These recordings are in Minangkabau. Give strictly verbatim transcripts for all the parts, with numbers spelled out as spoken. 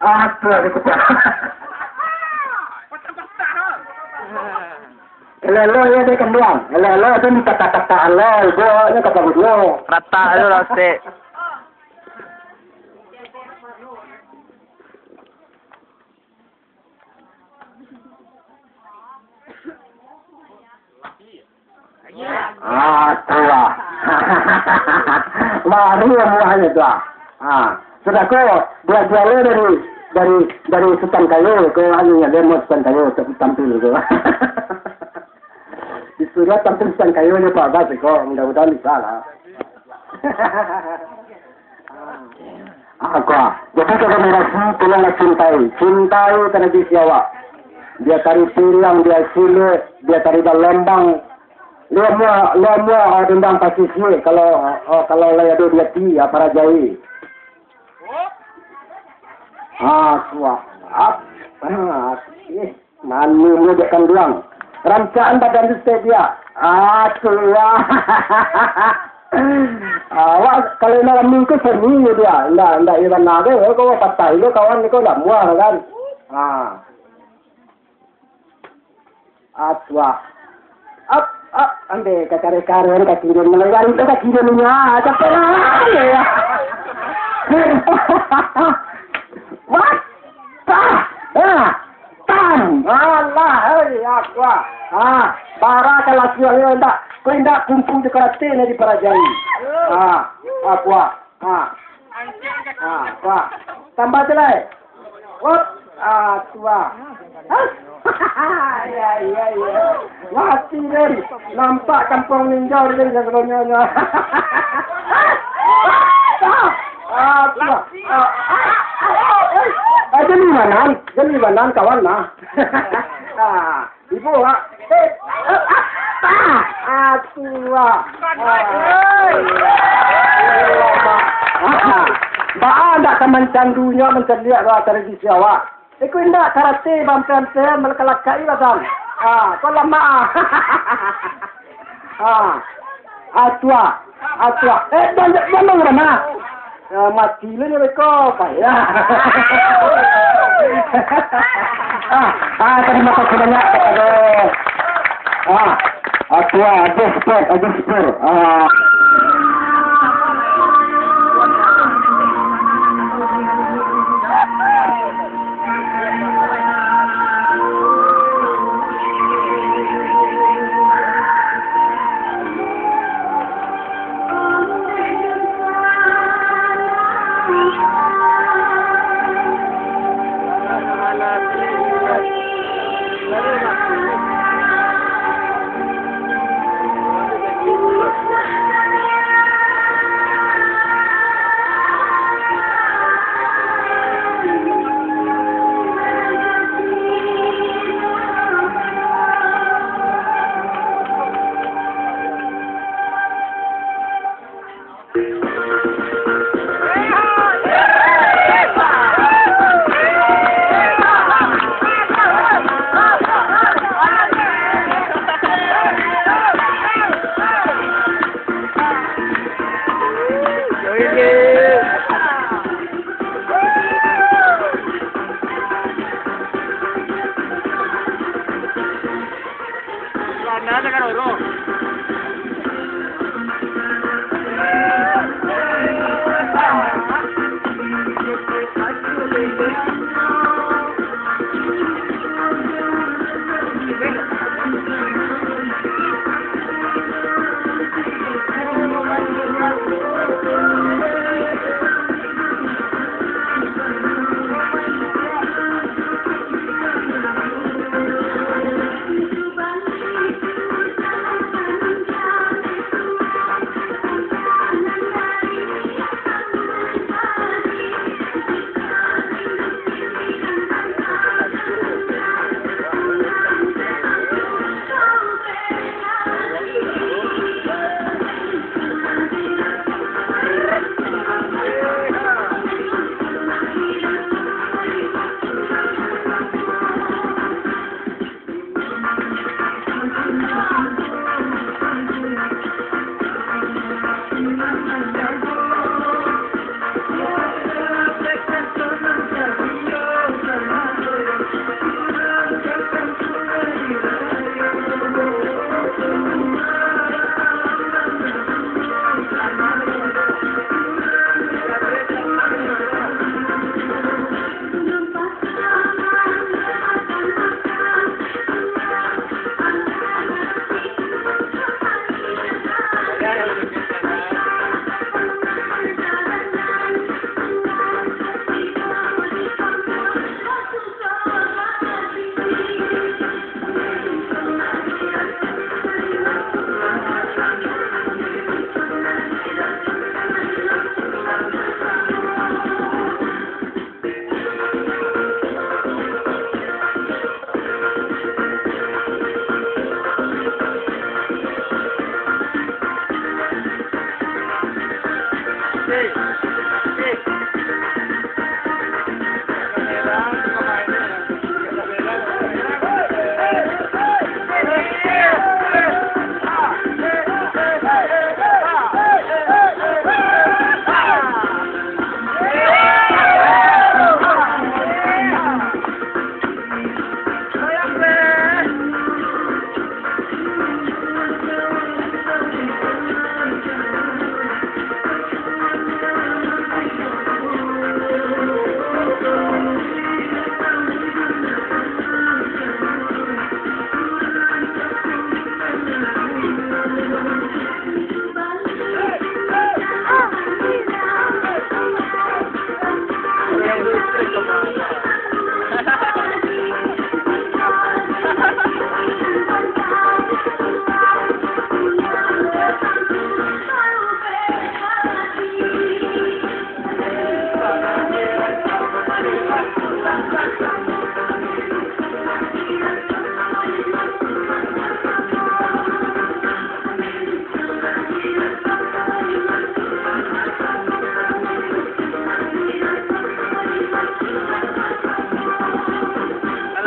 Ah, tu lah, tu lah. Elok-elok yo dek kanduang. Elok-elok tu dipatah-patah lo, ibo nyo ka pagudua. Ratak tu lah, Sek. Ah, tu lah. Baru muahnyo tu lah. Ah, sudah ko, dia jual dari, dari, dari Sutan Kayo ko, anu nyo, demo Sutan Kayo, tampil tu. Disuruh tampil Sutan Kayo nyo Pak Bas ko, mudah-mudahan bisa lah. Ah, ko. Jadi, generasi, tolonglah cintai. Cintai tradisi awak. Bia tari piriang, bia silek, bia tari balombang. Lamo, lamo, ah, dendang pasisia, kalau, ah, kalau lai ado di ati, ah, parajai. Ah, suah. Ap, ah, eh. Manu mangecekkan duang. Rancak-an badan tu, Ustaz, dia. Ah, tu lah. Awak kalau malam minggu seni je dia. Ndak, ndak iya bana tu. Kau patah dulu kawan kau ndak muah kan. Ah. Ah, tu lah. Ap, ap, ambe ka kare-kare, ka kiri, melewan tu ka kiri ni, ah, capek lah, ya. What? Tah, ah, tam. Alah, hei, aku, ah. Ah, bara ka laki-laki indak, ko indak kungfu jo karate nan diparajai. Ah, aku, ah. Ah. Ah, wah. Tambah tu lai. Wop. Ah, tu lah. Hah? Ya, ya, ya. Mati, Den. Nampak kampung ninjau, Den, sabalumnyo. Ah, tu lah. Ah, ah, ah, ah, eh. Ah, jadi manan, jadi manan kawan lah. Ah. Ibu, ah. Eh, ah, ah, ah, atuh, ah. Ah, baa ndak ka mancandunyo, mancaliak lah tradisi awak. Iko indak karate, bampen-ampen, malakak-lakak i badan. Ah, kau lamak, ah. Ah. Atua, atua. Eh, jan, jan, jan, jan, jan. Ya, mati lah ni mereka. Payah. Ah, ah, terima kasih banyak kepada, ah, atua, Agus Sport, Agus Sport. Ah.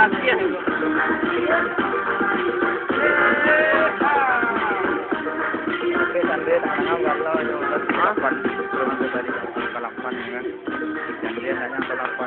Tapi tanda tangan galau jo. Hah? Delapan. Kalau tadi delapan, ya kan? Tanda tangan delapan.